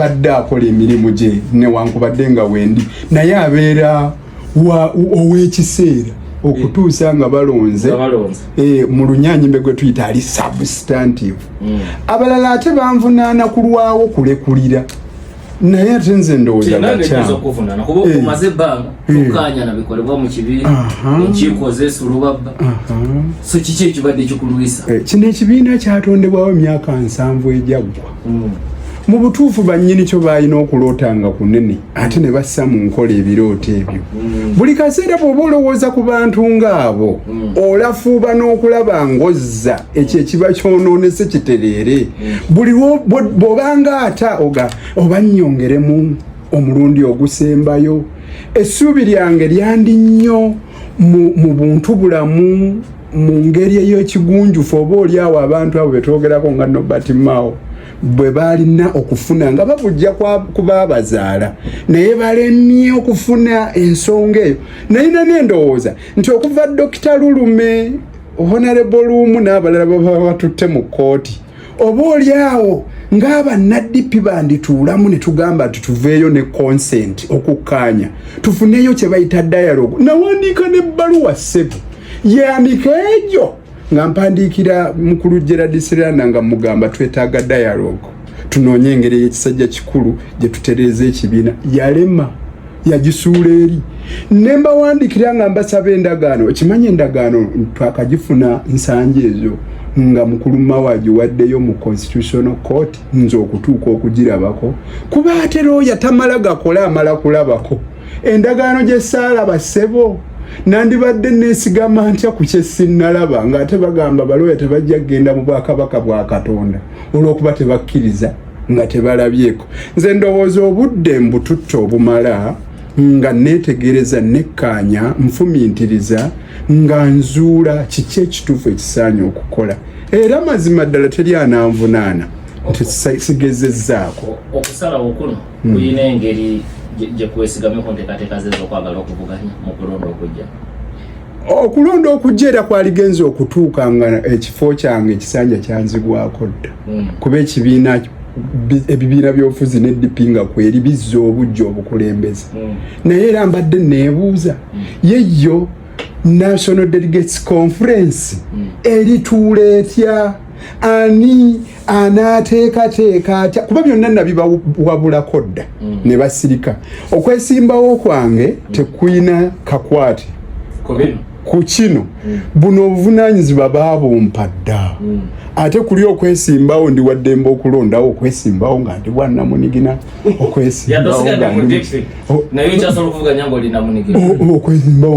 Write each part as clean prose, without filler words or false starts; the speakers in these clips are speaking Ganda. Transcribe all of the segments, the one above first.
Yandibadde akola emirimu gye newankubadde nga wendi, naye abeera ow'ekiseera okutuusa nga balonze. Mu lunyanyimbe gwe tuyita ali substantive. Abalala ate banvunaana kulwawo kulekulira, naye ate nze ndowooza bakyamuomaze ebbanga tokanya nabikolebwa mu kibiina, enkiiko zesulubabba, so kiki ekibadde kikulwisa? Kino ekibiina kyatondebwawo emyaka 70 ejaggwa. Mu butuufu bannyini kyo balina okulootanga kunene, ate ne bassa mu nkola ebirooto ebyo. Buli kaseera bw'oba olowooza ku bantu ng'abo, olafuuba n'okulaba ng'ozza ekyo ekiba kyonoonese kitereere. Buli bw'obanga ata oga oba nnyongeremu omulundi ogusembayo, essuubi lyange lyandi nnyo mu buntu bulamu, mu ngeri ey'ekigunjufu. Oba oli awo abantu abo betwogerako nga Norbert Mao bwe balina okufuna nga babujja kubabazaala, naye balemye okufuna ensonga eyo. Nayina nendowooza nti okuva Dokita Lulume, Honorable Lumu n'abalala baba batutte mu kkooti, oba oli awo ng'abannaddipi bandituulamu ne tugamba nti tuveeyo ne consent, okukkaanya, tufuneyo kye bayita dialogue. Nawandiika n'ebbaluwa, ssebo, yamika egyo nga mpandiikira mukulu Gerard Siranda nga mugamba twetaaga dialogue, tunoonye engeri ey'ekisajja kikulu gye tutereeza ekibiina. Yalema, yagisuula eri. Ne mbawandiikira nga mbasaba endagaano. Okimanyi endagaano twakagifuna nsangi ezo nga mukulu Mao agiwaddeyo mu Constitutional Court, nze okutuuka okugirabako, kuba ate looya tamala gakola, amala kulabako endagaano gye saalaba. Ssebo, nandibadde neesigama ntya ku kye sinnalaba, ng'ate bagamba balooya tebajja kugenda mu bwakabaka bwa Katonda olw'okuba tebakkiriza nga tebalabyeko? Nze ndowooza obudde mbututte obumala nga neetegereza, nekkaanya, nfumintiriza nga nzuula kiki ekituufu ekisaanye okukola. Era mazima ddala teri ananvunaana nti sigezezzaako. Okusalawo kuno kuyina engeri gye kwesigamyeko nteekateeka ze ez'okwagala okuvuganya mu kulonda okujja? Okulonda okujja era kwaligenza okutuuka nga ekifo kyange ekisanja kyanzigwako dda, kuba ekibiina, ebibiina by'obufuzi ne DP nga kweri bizza obujja obukulembeze. Naye era mbadde neebuuza, ye yo National Delegates Conference erituula etya? Ani anaateekateeka atya? Kuba byonna nabibawabulako dda ne basirika. Okwesimbawo kwange tekuyina kakwate ku kino. Buno obuvunaanyizibwa baabumpa dda. Ate kuli okwesimbawo ndi waddembe okulondawo okwesimbawo nga ndi bwannamunigina, okwesimbawo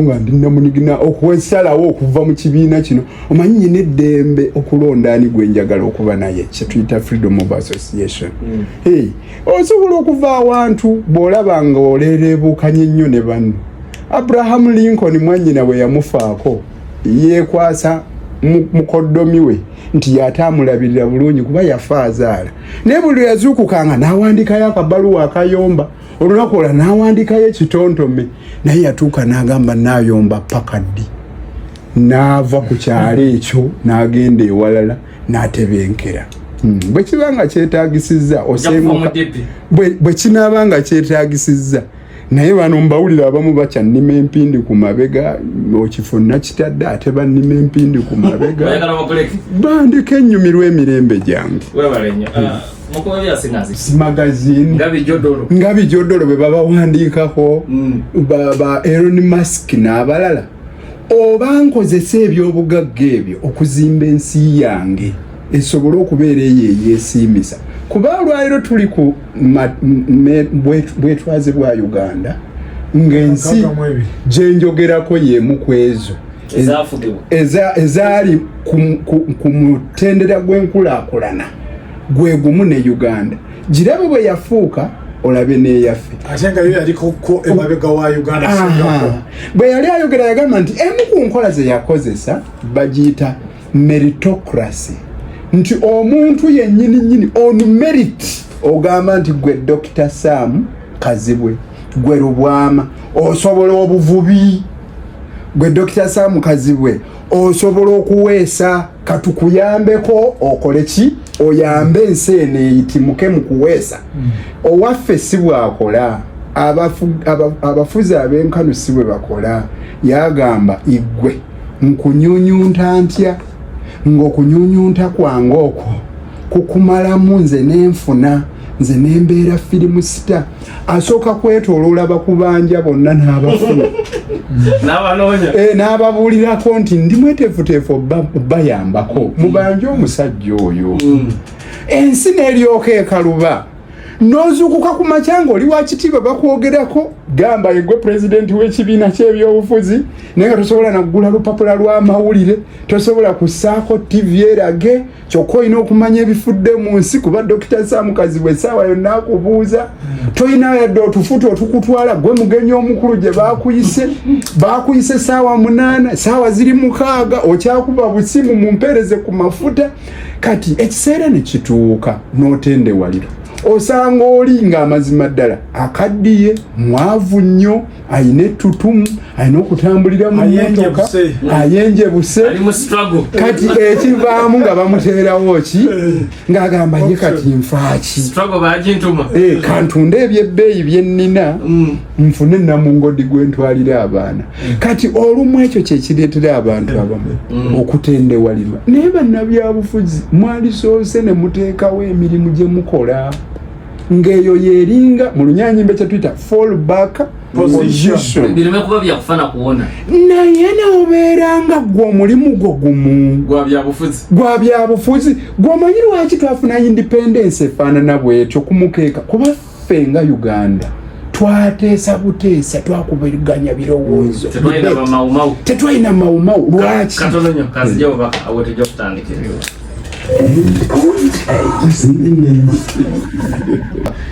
nga ndi namunigina, okwesalawo okuva mu kibiina kino. Omanyi nyina eddembe okulonda ani gwe njagala okuba naye, kyetuyita freedom of association. Hey, osobola okuva awantu bw'olaba nga oleereebukanye nnyo ne banno. Abraham Lincoln mwannyina bwe yamufaako, yeekwasa mukoddomi we nti yate amulabirira bulungi kuba yafa azaala, naye buli yazuukukanga n'awandikayo akabaluwa akayomba, olunaku olwo n'awandikayo ekitontome. Naye yatuuka n'agamba, naayomba paka ddi? N'ava ku kyalo ekyo n'agenda ewalala n'atebenkera. Bwe kiba nga kyetaagisizza osenguka, bwe kinaaba nga kyetaagisizza. Naye bano mbawulira abamu bakyannima empindi ku mabega. Okifo nakitadde, ate bannima empindi ku mabega. Bandeka ennyumirwa emirembe gyange. Magazine nga bijodolo bwe babawandiikako, ba Elon Musk n'abalala. Oba nkozesa ebyobugagga ebyo okuzimba ensi yange esobole okubeera eyo eyeesiimisa, kuba olwaliro tuli ku bwetwaze bwa Uganda, ng'ensi gyenjogerako y'emu ku ezo ezaali ku mutendera gw'enkulaakulana gwe gumu ne Uganda. Girabe bwe yafuuka, olabe n'eyaffe. Ate nga yo yalikoko emabega wa Uganda. Bwe yali ayogera yagamba nti emu ku nkola ze yakozesa bagiyita meritocracy, nti omuntu yennyini nnyini on merit ogamba nti gwe Dr Sam Kazibwe, gwe Lubwama osobola obuvubi, gwe Dr Sam Kazibwe osobola okuweesa, katukuyambeko okole ki. Oyambe ensi eno eyitimuke mu kuweesa. Owaffe si bwakola. Abafuzi ab'enkanu si bwe bakola. Yagamba, "Igwe nkunyunyunta ntya ng'okunyunyunta kwange okwo kukumalamu, nze nenfuna, nze nembeera film star?" Asooka kwetoloola bakubanja bonna n'abafuna. N'abanoonya. N'ababuulirako nti ndi mweteefuteefu obbayambako, mubanje omusajja oyo. Ensi n'eryoka ekaluba, n'ozuukuka ku makya ng'oli wa kitiibwa, bakwogerako, gamba yegwe pulezidenti w'ekibiina ky'ebyobufuzi, naye nga tosobola naggula lupapula lw'amawulire, tosobola kussaako TV erage. Kyokka olina okumanya ebifudde mu nsi, kuba Dokita Sam Kazibwe essaawa yonna akubuuza. Tolina yadde otufuta otukutwala, gwe mugenyi omukulu gye bakuyise. Bakuyise saawa 8, saawa ziri 6, okyakuba busimu, "Mumpeereze ku mafuta." Kati ekiseera ne kituuka n'otendewaliro, osanga oli ng'amazima ddala akaddiye, mwavu nnyo, ayina ettutumu, ayina okutambulira mu mmotoka. Ayenjebuse. Ayenjebuse. Ali mu struggle. Kati ekivaamu nga bamuteerawo ki, ng'agamba ye, "Kati nfaaki?" Struggle bagintuma. Kantunde ebyebbeeyi byennina, nfune namungodi gwe ntwalira abaana. Kati olumu ekyo kyekireetera abantu abamu okutendewalirwa. Naye bannabyabufuzi, mwalisoose ne muteekawo emirimu gye mukola ng'eyo yeringa mu lunyanyimbe kye tuyita fall back position. Bireme kuba byakufa na kuwona. Naye neobeera nga gwe omulimu gwo gumu gwa byabufuzi. Gwa byabufuzi. Gwomanyi lwaki twafuna independence efaanana bwetyo kumukeeka? Kuba ffe nga Uganda twateesa buteesa, twakubaganya birowoozo. Tetwalina bamawumawu. Tetwalina mawumawu. Lwaki? Katono nnyo, kanzija obubaka, awo tujja kutandikira.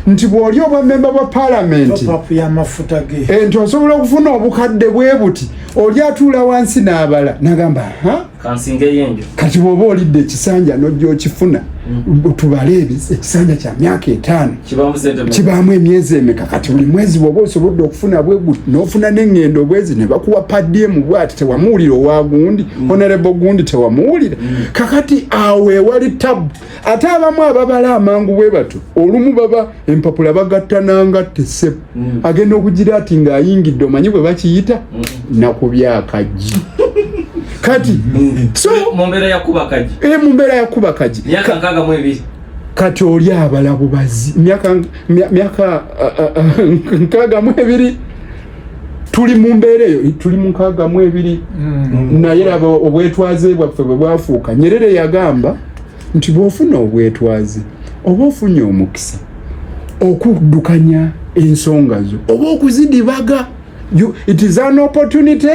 Nti bw'oli obwa memba bwa paalamenti, Top up y'amafuta ge. Nti osobola okufuna obukadde bwe buti. Oli atuula wansi n'abala nagamba, "Ha." Kansingeyo enjo. Kati bw'oba olidde ekisanja n'ojja okifuna, tubale ekisanja kya myaka 5. Kibaamu sente mmeka? Kibaamu emyezi emeka? Kati buli mwezi bw'oba osobodde okufuna bwe guti, n'ofuna n'eŋŋendo bwezi, ne bakuwa per diem bwati, tewamuwulira owa gundi, honorable gundi tewamuwulira. Kakati awo ewali tabu. Ate abamu ababala amangu bwe bato, olumu baba empapula bagatta nangatte sebo, agenda okugira ati ng'ayingidde, omanyi bwe bakiyita, nakubya akaggi. Kati so mu mbeera ya kuba kagi. Mu mbeera ya kuba kagi. Myaka 62. Kati oli abala bubazi myaka 62. Tuli mu mbeera eyo, tuli mu 62. Naye laba obwetwaze bwaffe bwe bwafuuka. Nyerere yagamba nti bw'ofuna obwetwaze, oba ofunye omukisa okuddukanya ensonga zo oba okuzidibaga. It is an opportunity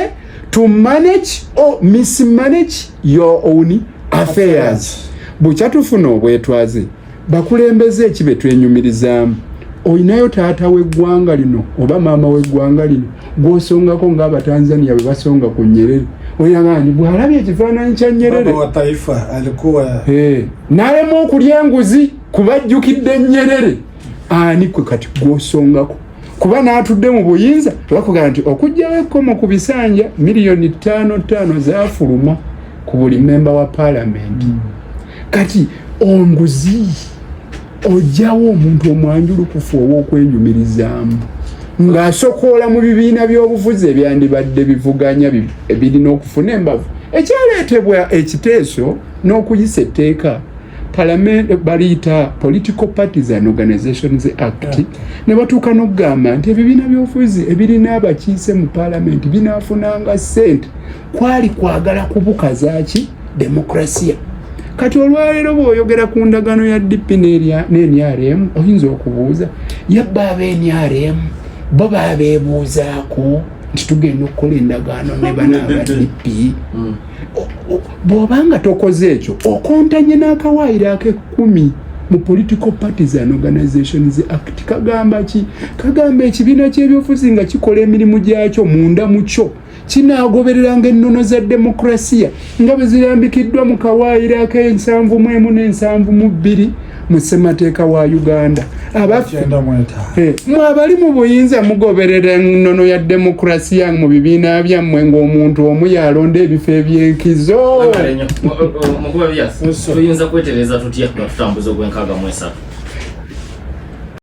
to manage or mismanage your own affairs. Bukya tufuna obwetwaze, bakulembeze eki be twenyumirizaamu? Olinayo taata w'eggwanga lino oba maama w'eggwanga lino gw'osongako ng'Abatanzania bwe basonga ku Nyerere? Oyagani bw'alabye ekifaananyi kya Nyerere, Baba wa taifa alikuwa N'alema okulya enguzi kubajjukidde Nyerere. Ani kwe kati gw'osongako? Kuba n'atudde mu buyinza, bakugamba nti okuggyawo ekkomo ku bisanja, miliyoni 5 5 zaafuluma ku buli memba wa paalamenti. Kati onguzi ojjawo omuntu omwanjulukufu ow'okwenyumirizaamu ng'asokoola mu bibiina by'obufuzi ebyandibadde bivuganya ebirina okufuna embavu. Ekyaleetebwa ekiteeso n'okuyisa etteeka Parliament baliyita Political Parties and Organizations Act, ne batuuka n'okugamba nti ebibiina by'obufuzi ebirina abakiise mu paalamenti binaafunanga ssente. Kwali kwagala kubukazaaki demokrasiya. Kati olwaleero bw'oyogera ku ndagaano ya DP n'NRM, oyinza okubuuza yabba aba NRM bo babeebuuzaako nti tugenda okukola endagaano ne bana aba DP? Bw'obanga tokoze ekyo, okontanye n'akawaayiro ak'ekkumi mu Political Parties and Organizations Act. Kagamba ki? Kagamba ekibiina ky'ebyobufuzi nga kikola emirimu gyakyo munda mu kyo Kinaagobereranga ennono za demokurasiya nga bwe zirambikiddwa mu kawaayiro ak'ensanvu mu emu n'ensanvu mu bbiri mu ssemateeka wa Uganda. Abaffe, mwe abali mu buyinza mugoberera ennono ya demokurasiya mu bibiina byammwe ng'omuntu omu yalonda ebifo eby'enkizo? Tuyinza kwetereza tutya nga tutambuza ogw'enkaaga mu esatu?